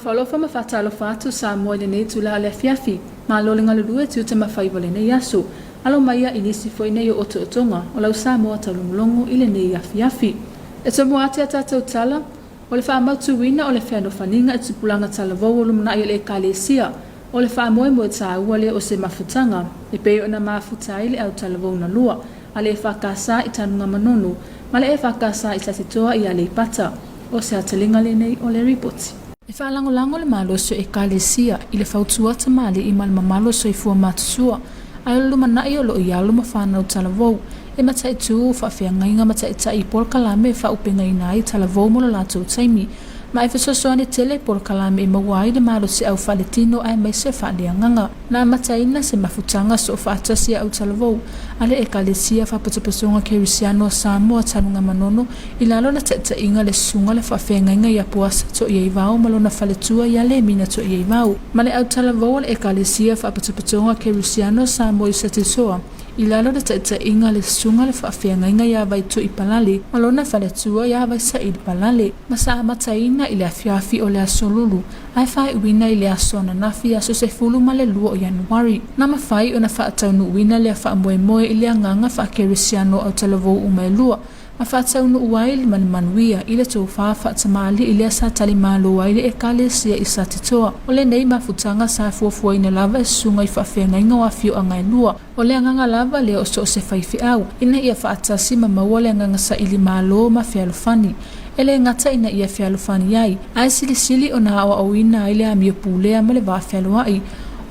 Alofa ma faatalofa atu Samoa i lenei itula o le afiafi. Malo le galulue tiute ma faiva o lenei aso. Alo maia i nisi foi nei o otootoga o lau Samoa taulogologo i lenei afiafi. E tomua atu a tatou tala, o le faamautuina o le fealofaniga i tupulaga talavou o lumanai o le Ekalesia, o le faamoemoe taua lea o se mafutaga e pei ona mafuta ai le au talavou na lua a le EFKS i Tanugamanono ma le EFKS i Satitoa i Aleipata. O se aotelega lenei o le Ripoti. E faalagolago le malosi o Ekalesia i le fautua tamalii ma le mamalu o soifua matutua ae o le lumanai o lo o i alo ma fanau talavou e mataitu faafeagaiga ma taitai i polokalame e faaaupegaina ai talavou mo lo latou taimi ma e fesoasoani tele polokalame e maua ai le malosiau faaletino aemaise faaleagaga. Na amataina se mafutaga soofaatasi a Autalavou a le Ekalesia Faapatopasoga Kerisiano a Samoa Tanugamanono i lalo o le taitaiga a le Susuga le Faafeagaiga ia Poasa Toiaivao ma lona faletua ia Lemina Toiaivao ma le Autalavou a le Ekalesia Faapatopasoga Kerisiano a Samoa i Satitoa i lalo o le taitaiga a le Susuga le Faafeagaiga ia Vaitui Palale ma lona faletua ia Vaisaili Palale. Ma sa amataina i le afiafi o le Aso Lulu ae faaiuina i le aso ananafi aso 12 o Ianuari. Na mafai ona faataunuuina lea faamoemoe i le agaga faakerisiano autalavou uma e lua, ma faataunuu ai le manumanuia i le tofa faatamalii lea sa talimalo ai le Ekalesia i Satitoa. O lenei mafutaga sa fuafuaina lava e susuga i faafeagaiga o afioaga e lua. O le agaga lava lea o so o se faifeau, ina ia faatasi ma maua le agaga saili malo ma fealofani. E le gata ina ia fealofani ai, ae silisili ona aoaoina ai le amio pulea ma le va fealoai.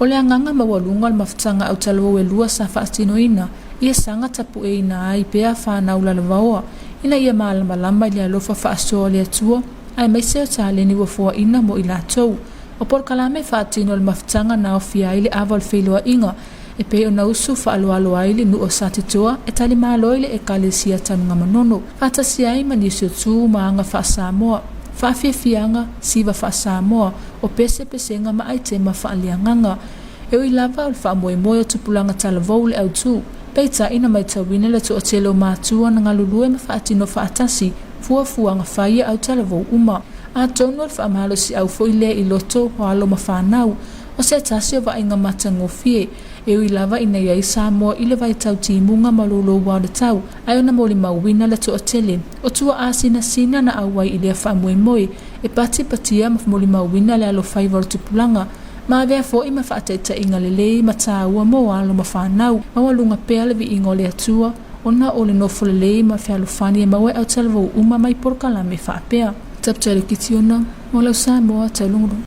O le agaga maualuga o le mafutaga autalavou e lua sa faatinoina, ia saga tapueina ai pea fanau lalovaoa, ina ia malamalama i le alofa faasoa o le Atua, aemaise o taleni ua foaina mo i latou. O polokalame faatino o le mafutaga na aofia ai le ava o le feiloaiga, e pei ona usu faaaloalo ai le nuu o Satitoa e talimalo i le Ekalesia Tanugamanono, faatasi ai ma nisi o tu ma aga faa-Samoa, faafiafiaga, siva faa-Samoa, o pesepesega ma aitema faaleagaga. E ui lava o le faamoemoe o tupulaga talavou le autu, peitai na maitauina le toatele o matua na galulue ma faatino faatasi fuafuaga fai a autalavou uma. Atonu o le faamalosiau foi lea i loto o alo ma fanau, O se tasi o vaaiga matagofie, e ui lava ina i ai Samoa i le vaitau timuga ma louloua o le tau, ae ona molimauina le toatele o tuaa sinasina na auai i lea faamoemoe e patipatia ma molimauina le alofaiva o le tupulaga, ma avea foi ma faataitaiga lelei ma taua mo alo ma fanau, maualuga pea le viiga o le Atua ona o le nofo lelei ma fealofani e maua e autalavou uma mai polokalame faapea. Taputalu Kitiona, mo lau Samoa taulogologo.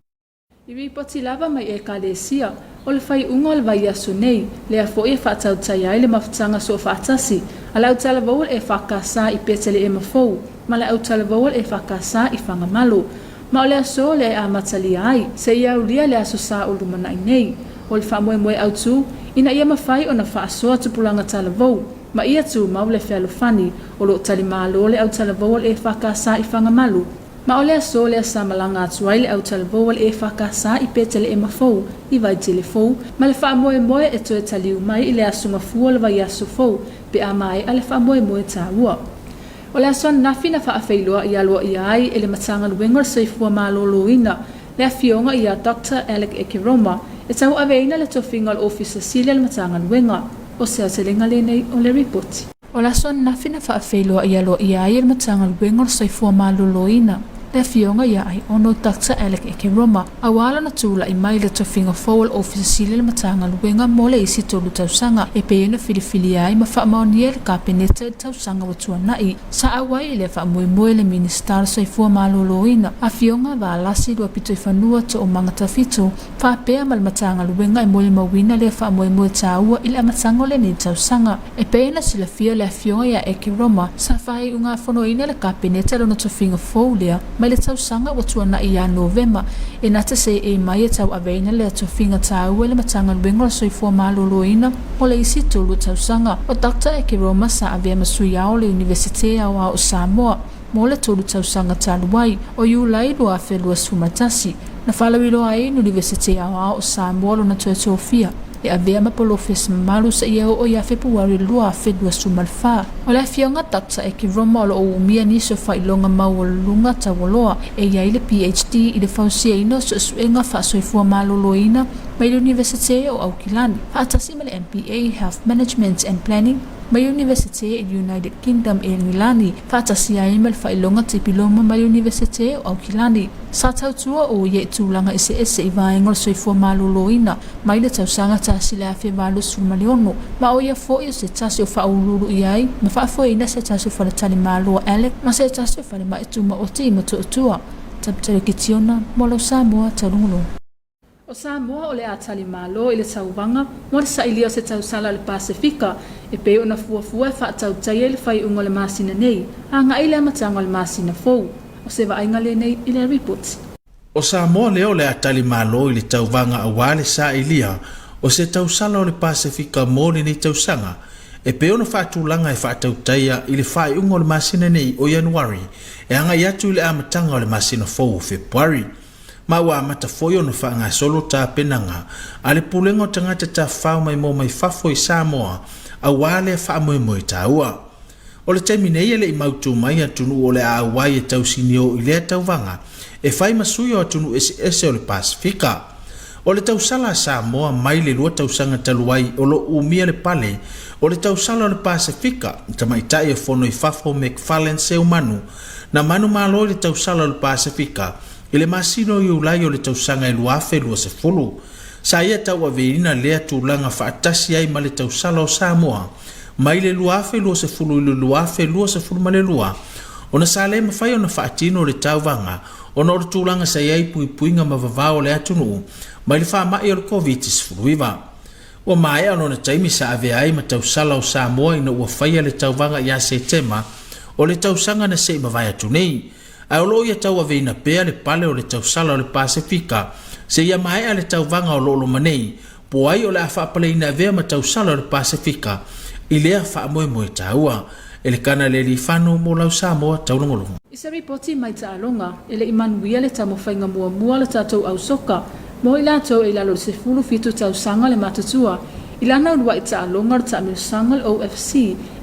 I ripoti lava mai Ekalesia, o le faaiuga o le vaiaso nei, lea foi e faatautai ai le mafutaga soofaatasi a le autalavou o le EFKS i Peteleema Fou ma le autalavou o le EFKS i Fagamalo. Ma o le aso lea e amatalia ai, seia aulia le Aso Sa o lumanai nei. O le faamoemoe autu, ina ia mafai ona faasoa tupulaga talavou, ma ia tumau le fealofani o lo o talimalo le autalavou o le EFKS i Fagamalo, Ma o le aso lea sa malaga atu ai le autalavou a le EFKS i Peteleema Fou, i Vaitele Fou, ma le faamoemoe e toe taliu mai i le aso mafua o le vaiaso fou pe a maea le faamoemoe taua. O le aso ananafi na faafeiloai aloaia ai e le Matagaluega o le Soifua Maloloina le Afioga ia Doctor Alec Ekeroma e tauaveina le tofiga o le Ofisa Sili a le Matagaluega. O se aotelega lenei o le Ripoti. O le aso ananafi na faafeiloai aloaia ai e le Matagaluega o le Soifua Maloloina le Afioga ia Aiono Doctor Alec Ekeroma aua lona tulai mai i le tofiga fou o le Ofisa Sili o le Matagaluega mo le isi tolu tausaga e pei ona filifilia ai ma faamaonia e le Kapeneta i le tausaga ua tuanai. Sa auai i lea faamoemoe le Minisita o le Soifua Maloloina, Afioga Valasi Luapitoifanua Toomaga Tafito, faapea ma le Matagaluega e molimauina lea faamoemoe taua i le amataga o lenei tausaga. E pei ona silafia le afioga ia Eke Roma, sa faaiugafonoina le Kapeneta lona tofiga fou lea mai le tausaga ua tuanai ia Novema e nata seei mai e tauaveina lea tofiga taua i le Matagaluega o le Soifua Maloloina mo le isi tolu tausaga. O Doctor Eke Roma sa avea ma sui ao o le Iunivesite Aoao o Samoa mo le tolu tausaga talu ai, o Iulai 2021, na faalauiloa ai le Iunivesite Aoao o Samoa lona toe tofia. E avea ma polofesa mamalu seia oo ia Fepuari 2024. O le Afioga Doctor Ekeroma o lo o umia nisi o faailoga maualuluga taualoa e i ai le PhD i le fausiaina o suesuega faasoifua maloloina mai le Iunivesite o Aukilani, faatasi ma le MBA Health Management and Planning mai le Iunivesite i le United Kingdom e Engelani, faatasi ai ma le faailoga Tipiloma mai le Iunivesite o Aukilani. Sa tautua o ia i tulaga eseese i vaega o le soifua maloloina mai le tausaga 1986, ma o ia foi o se tasi o faauluulu i ai ma faafoeina se tasi o faletalimalo a Alec ma se tasi o falemai tumaoti i Motootua. Taputalu Kitiona mo lau Samoa Taulugulugu. O Samoa o le a tali malo i le tauvaga mo le sailia o se tausala o le Pasefika e pei ona fuafua e faatautaia i le faaiuga o le masina nei, agai i le amataga o le masina fou. O se vaaiga lenei i le ripoti. O Samoa lea o le a tali malo i le tauvaga aua le sailia o se tausala o le Pasefika mo lenei tausaga, e pei ona faatulaga e faatautaia i le faaiuga o le masina nei o Ianuari e agai atu i le amataga o le masina fou o Fepuari. Ma ua amata foi ona faagasolo tapenaga a le Pulega o Tagata Tafafao Maimoa Mai Fafo i Samoa aua lea faamoemoe taua. O le taimi nei e le i mautū mai atunuu o le a auai e tausinio i lea tauvaga e fai ma sui o atunuu eseese o le Pasefika. O le tausala a Samoa mai le 2 tausaga talu ai o lo o umia le pale o le tausala o le Pasefika, tamaitai o Fono i Fafo McFarlane Seumanu, na manumalo i le tausala o le Pasefika i le masina o Iulai o le tausaga e 2020. Sa ia tauaveina lea tulaga faatasi ai ma le tausala o Samoa mai le 2020 i le 2022, ona sa le mafai ona faatino le tauvaga ona o le tulaga sa i ai puipuiga ma vavao o le atunuu mai le faamai o le Koviti-19. Ua maea lona taimi sa avea ai ma tausala o Samoa ina ua faia le tauvaga ia Setema o le tausaga na se i mavae atu nei, ae o lo o ia tauaveina pea le pale o le tausala o le Pasefika seia maea le tauvaga o lo o loma nei, po ai o le a faapaleina avea ma tausala o le Pasefika i lea faamoemoe taua. Elekana Lealiifano mo lau Samoa Taulogologo. I se ripoti mai taaloga, e le i manuia le taumafaiga muamua a le tatou au soka mo i latou e i lalo o le 17 tausaga le matutua i lana uluai taaloga o le taamilosaga o le OFC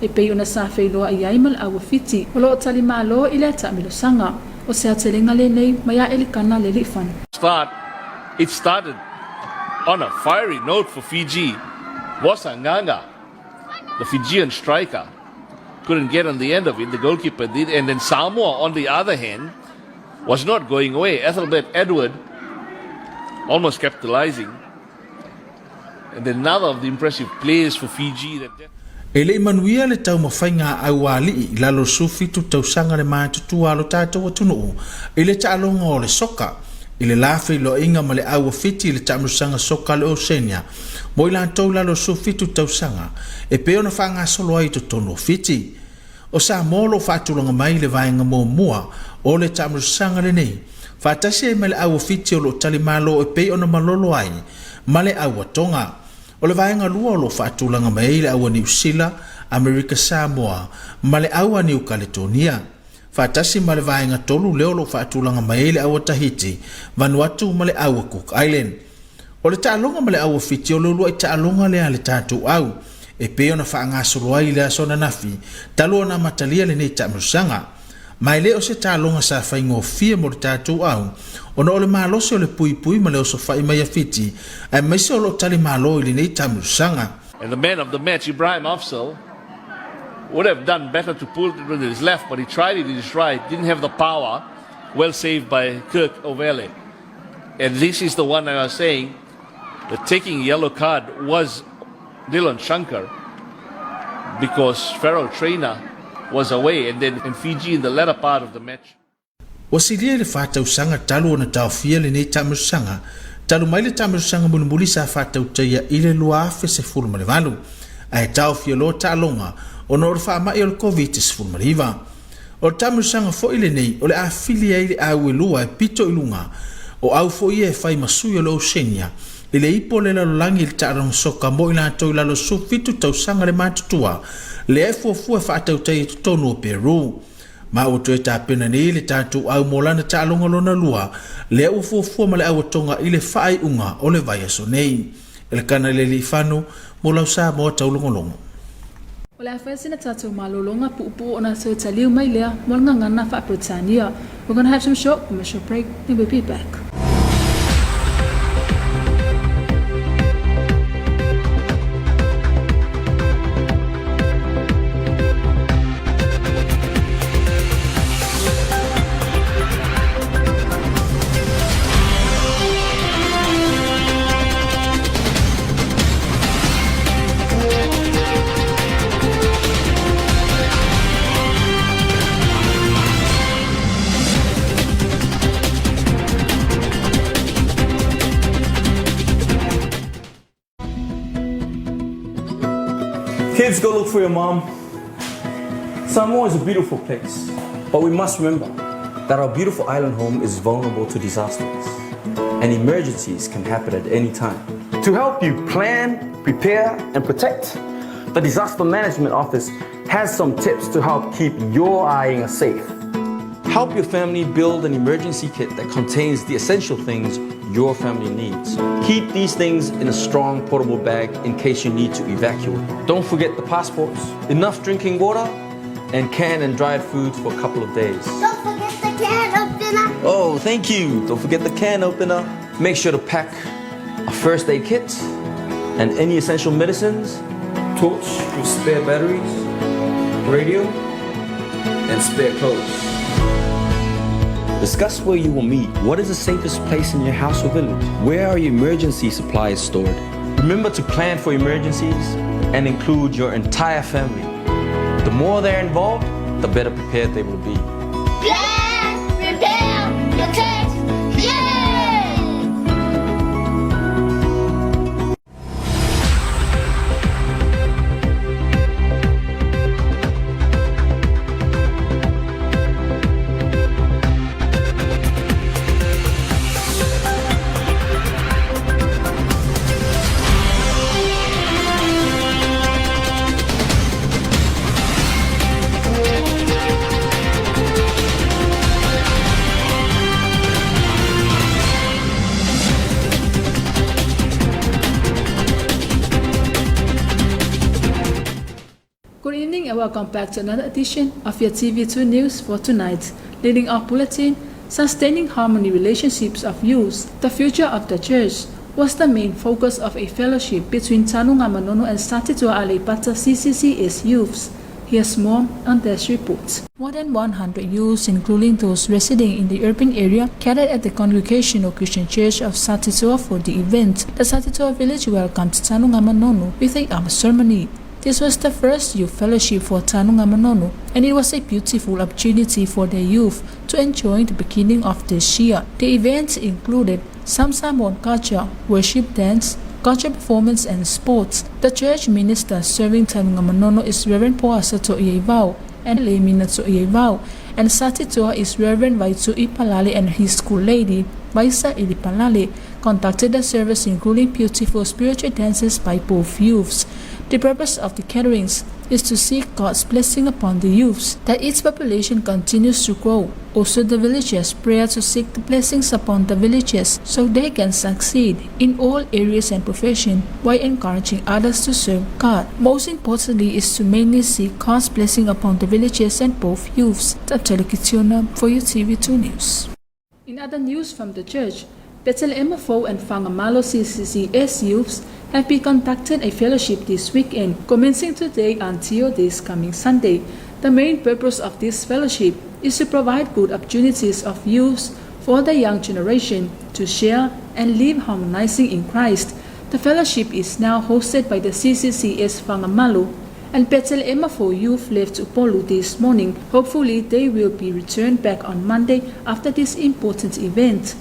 e pei ona sa feiloai ai ma le au a Fiti o lo o tali malo i lea taamilosaga. O se aotelega lenei mai a Elikana Lealiifano. Start It started on a fiery note for Fiji. Vosa Nganga, the Fijian striker, couldn't get on the end of it. The goalkeeper did. And then Samoa, on the other hand, was not going away. Ethelbert Edward almost capitalizing. And another of the impressive players for Fiji that E le i manuia le taumafaiga a aualii i lalo o le 17 tausaga le matutua a lo tatou atunuu i le taaloga o le soka i le la feiloaiga ma le au a Fiti i le taamilosaga soka a le Oceania mo i latou i lalo o le 17 tausaga e pei ona faagasolo ai i totonu o Fiti. O Samoa o lo o faatulaga mai i le vaega muamua o le taamilosaga lenei faatasi ai ma le au a Fiti o lo o talimalo e pei ona malolo ai ma le au a Tonga. O le vaega lua o lo o faatulaga mai ai le au a Niu Sila, Amerika Samoa ma le au a Niu Kaletonia. Faatasi ma le vaega tolu lea o lo o faatulaga mai ai le au a Tahiti, Vanuatu ma le au a Cook Island. O le taaloga ma le au a Fiti o le uluai taaloga lea a le tatou au e pei ona faagasolo ai i le aso ananafi talu ona amatalia lenei taamilosaga. Ma e le o se taaloga sa faigofie mo le tatou au, ona o le malosi o le puipui ma le osofai mai a Fiti, aemaise o lo o tali malo i lenei taamilosaga. And the man of the match, Ibrahim Afzal, would have done better to pull it with his left, but he tried it with his right, didn't have the power. Well saved by Kirk Ovele. And this is the one I was saying, that taking yellow card was Dylan Shankar, because Farrell Trainer was away, and then in Fiji in the latter part of the match. Ua silia i le fa tausaga talu ona taofia lenei taamilosaga, talu mai le taamilosaga mulimuli sa faatautaia i le 2018, ae taofia loa taaloga ona o le faamai o le Koviti-19. O le taamilosaga foi lenei o le a fili ai le au e lua e pito i luga o au foi ia e fai ma sui o le Oceania i le ipu o le lalolagi i le taaloga soka mo i latou i lalo o le 17 tausaga le matutua lea e fuafua e faatautai i totonu o Peru. Ma ua toe tapena nei le tatou au mo lana taaloga lona lua lea ua fuafua ma le au a Tonga i le faaiuga o le vaiaso nei. Elekana Lealiifano mo lau Samoa taulogologo. O le a fai sina tatou malologa puupuu ona toe taliu mai lea mo le gagana faa-Peretania. We're gonna have some short commercial break, then we'll be back. Kids, go look for your mom. Samoa is a beautiful place, but we must remember that our beautiful island home is vulnerable to disasters, and emergencies can happen at any time. To help you plan, prepare, and protect, the Disaster Management Office has some tips to help keep your aiga safe. Help your family build an emergency kit that contains the essential things your family needs. Keep these things in a strong portable bag in case you need to evacuate. Don't forget the passports, enough drinking water, and canned and dried foods for a couple of days. Don't forget the can opener. Oh, thank you. Don't forget the can opener. Make sure to pack a first aid kit and any essential medicines, torch with spare batteries, radio, and spare clothes. Discuss where you will meet. What is the safest place in your house or village? Where are your emergency supplies stored? Remember to plan for emergencies and include your entire family. The more they're involved, the better prepared they will be. Plan, prepare, protect. Yeah! Good evening and welcome back to another edition of your TV2 News for tonight. Leading our bulletin, Sustaining Harmony Relationships of Youth, the Future of the Church, was the main focus of a fellowship between Tanugamanono and Satitoa Aleipata CCCS youths. Here's more on this report. More than 100 youths, including those residing in the urban area, gathered at the Congregational Christian Church of Satitoa for the event. The Satitoa village welcomed Tanugamanono with a armed ceremony. This was the first youth fellowship for Tanugamanono, and it was a beautiful opportunity for the youth to enjoy the beginning of this year. The event included some Samoan culture, worship dance, culture performance, and sports. The church minister serving Tanugamanono is Reverend Poasato Ievau and Leminato Ievau, and Satitoa is Reverend Vaitu Ipalale and his school lady, Vaisa Ilipalale, conducted the service including beautiful spiritual dances by both youths. The purpose of the gatherings is to seek God's blessing upon the youths, that its population continues to grow. Also, the villagers pray to seek the blessings upon the villagers so they can succeed in all areas and profession while encouraging others to serve God. Most importantly is to mainly seek God's blessing upon the villagers and both youths. Tatalukitiona for your TV2 News. In other news from the church, Bethlehem and Fagamalo CCCS youths have been conducting a fellowship this weekend, commencing today until this coming Sunday. The main purpose of this fellowship is to provide good opportunities of youth for the young generation to share and live harmonizing in Christ. The fellowship is now hosted by the CCCS Fagamalo and Bethlehem for youth left Upolu this morning. Hopefully, they will be returned back on Monday after this important event.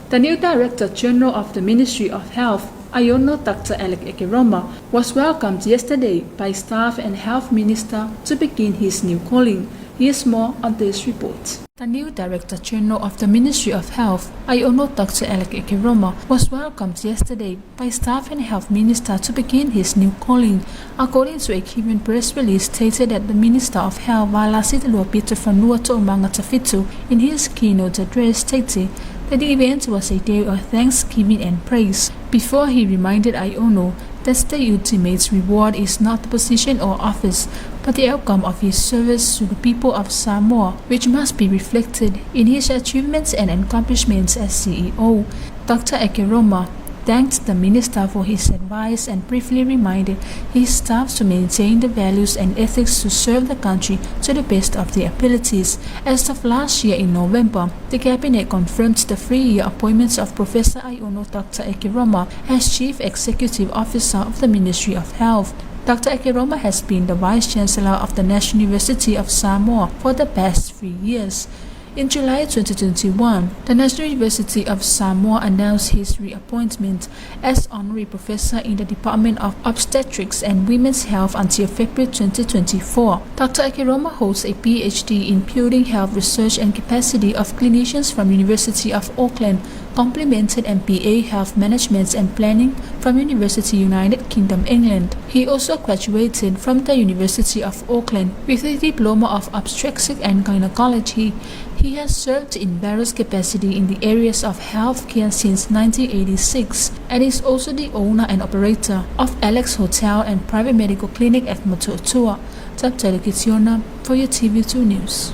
The new Director General of the Ministry of Health, Aiono Dr. Alec Ekeroma, was welcomed yesterday by staff and Health Minister to begin his new calling. Here's more on this report. The new Director General of the Ministry of Health, Aiono Dr. Alec Ekeroma, was welcomed yesterday by staff and Health Minister to begin his new calling. According to a given press release stated that the Minister of Health, Valasi Peter Fanua Toomaga Tafito, in his keynote address stated that the event was a day of thanksgiving and praise before he reminded Aiono that the ultimate reward is not the position or office, but the outcome of his service to the people of Samoa, which must be reflected in his achievements and accomplishments as CEO. Dr. Ekeroma thanked the minister for his advice and briefly reminded his staff to maintain the values and ethics to serve the country to the best of their abilities. As of last year in November, the cabinet confirmed the 3-year appointments of Professor Aiono Dr. Ekeroma as Chief Executive Officer of the Ministry of Health. Dr. Ekeroma has been the Vice Chancellor of the National University of Samoa for the past 3 years. In July 2021, the National University of Samoa announced his reappointment as honorary professor in the Department of Obstetrics and Women's Health until February 2024. Dr. Ekeroma holds a PhD in Building Health Research and Capacity of Clinicians from University of Auckland, complemented MBA Health Management and Planning from University United Kingdom, England. He also graduated from the University of Auckland with a Diploma of Obstetrics and Gynecology. He has served in various capacities in the areas of healthcare since 1986 and is also the owner and operator of Alex Hotel and Private Medical Clinic at Motootua. Top for your TV2 News.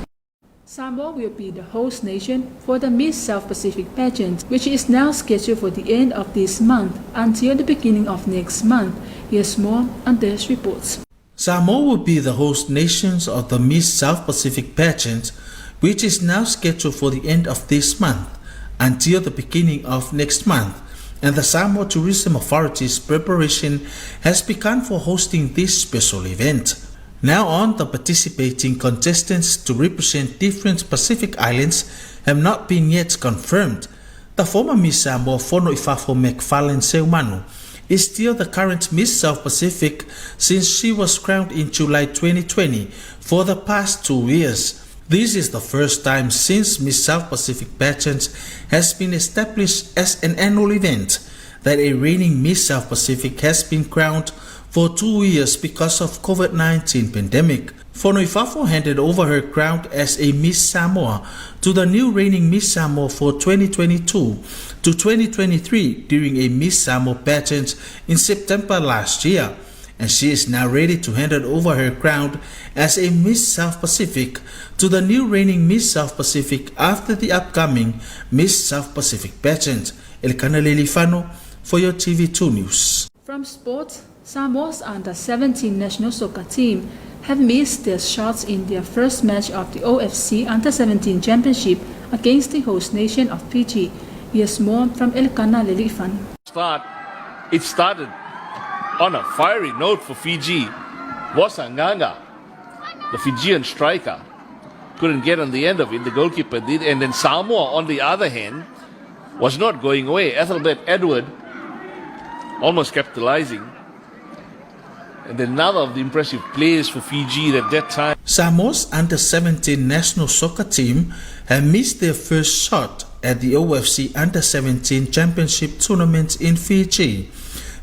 Samoa will be the host nation for the Miss South Pacific pageant, which is now scheduled for the end of this month until the beginning of next month. Here's more on this report. Samoa will be the host nations of the Miss South Pacific pageant, which is now scheduled for the end of this month until the beginning of next month, and the Samoa Tourism Authority's preparation has begun for hosting this special event. Now on, the participating contestants to represent different Pacific Islands have not been yet confirmed. The former Miss Samoa Fonoifafo McFarlane Seumanu is still the current Miss South Pacific since she was crowned in July 2020 for the past 2 years. This is the first time since Miss South Pacific pageant has been established as an annual event that a reigning Miss South Pacific has been crowned for 2 years because of COVID-19 pandemic. Fonoifafo handed over her crown as a Miss Samoa to the new reigning Miss Samoa for 2022 to 2023 during a Miss Samoa pageant in September last year, and she is now ready to hand over her crown as a Miss South Pacific to the new reigning Miss South Pacific after the upcoming Miss South Pacific pageant. Elkana Lelifano for your TV2 News. From sports, Samoa's under-17 national soccer team have missed their shots in their first match of the OFC Under-17 Championship against the host nation of Fiji. Here's more from Elkana Lelifan. It started on a fiery note for Fiji. Wasanganga, the Fijian striker, couldn't get on the end of it. The goalkeeper did. And then Samoa, on the other hand, was not going away. Ethelbert Edward almost capitalizing. And another of the impressive players for Fiji at that time. Samoa's under-17 national soccer team have missed their first shot at the OFC Under-17 Championship tournament in Fiji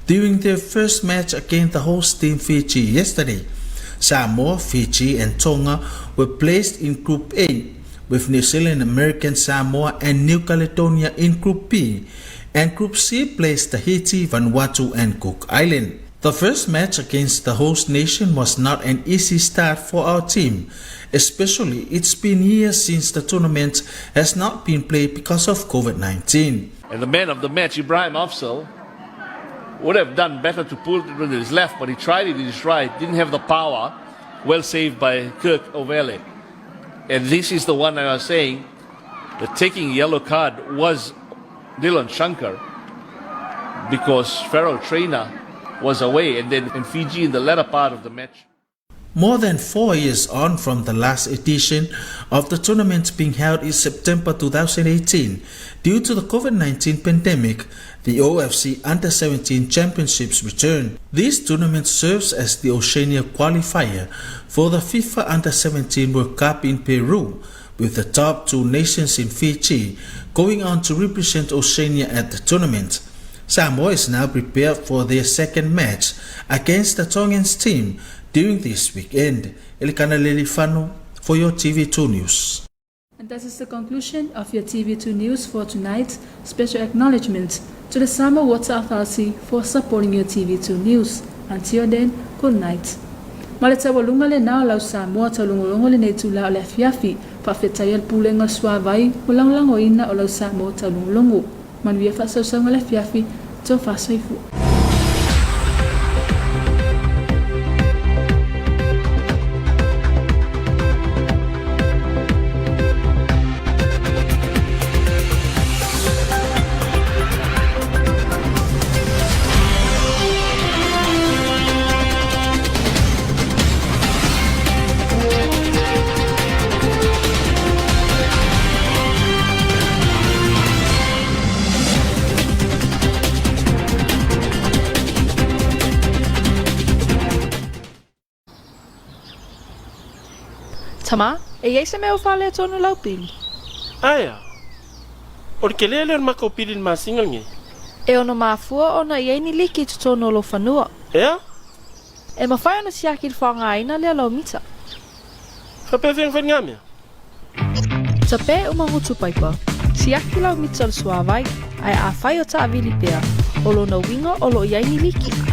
during their first match against the host team Fiji yesterday. Samoa, Fiji and Tonga were placed in Group A, with New Zealand, American Samoa and New Caledonia in Group B, and Group C placed Tahiti, Vanuatu and Cook Island. The first match against the host nation was not an easy start for our team, especially it's been years since the tournament has not been played because of COVID-19. And the man of the match, Ibrahim Afzal, would have done better to pull it with his left, but he tried it with his right, didn't have the power. Well saved by Kirk Ovele. And this is the one I was saying, that taking yellow card was Dylan Shankar, because Farrell Trainer was away, and then in Fiji in the latter part of the match. More than 4 years on from the last edition of the tournament being held in September 2018, due to the COVID-19 pandemic, the OFC Under-17 Championships returned. This tournament serves as the Oceania qualifier for the FIFA Under-17 World Cup in Peru, with the top two nations in Fiji going on to represent Oceania at the tournament. Samoa is now prepared for their second match against the Tongans team during this weekend. Elikana Lelifano for your TV2 News. And that is the conclusion of your TV2 News for tonight. Special acknowledgement to the Samoa Water Authority for supporting your TV2 News. Until then, good night. Ma le taualuga lenā o lau Samoa taulogologo i lenei itulā o le afiafi, faafetai a le Pulega o le Suavai mo lagolagoina o lau Samoa taulogologo. Manuia faasausauga le afiafi, tofa soifua. Tama, e i ai se mea ua faaletonu lau pili? Aea. O le kelē lea o le makou pili i le masina lenei. E ono mafua ona i ai ni liki i totonu o lou fanua. Ea? E mafai ona siaki le faaaogaina lea o lau mita. Faapea fea ona fai lena mea? Tape uma gutu paipa. Siaki lau mita o le suavai, ae afai o taavili pea, o lona uiga o lo o i ai ni liki.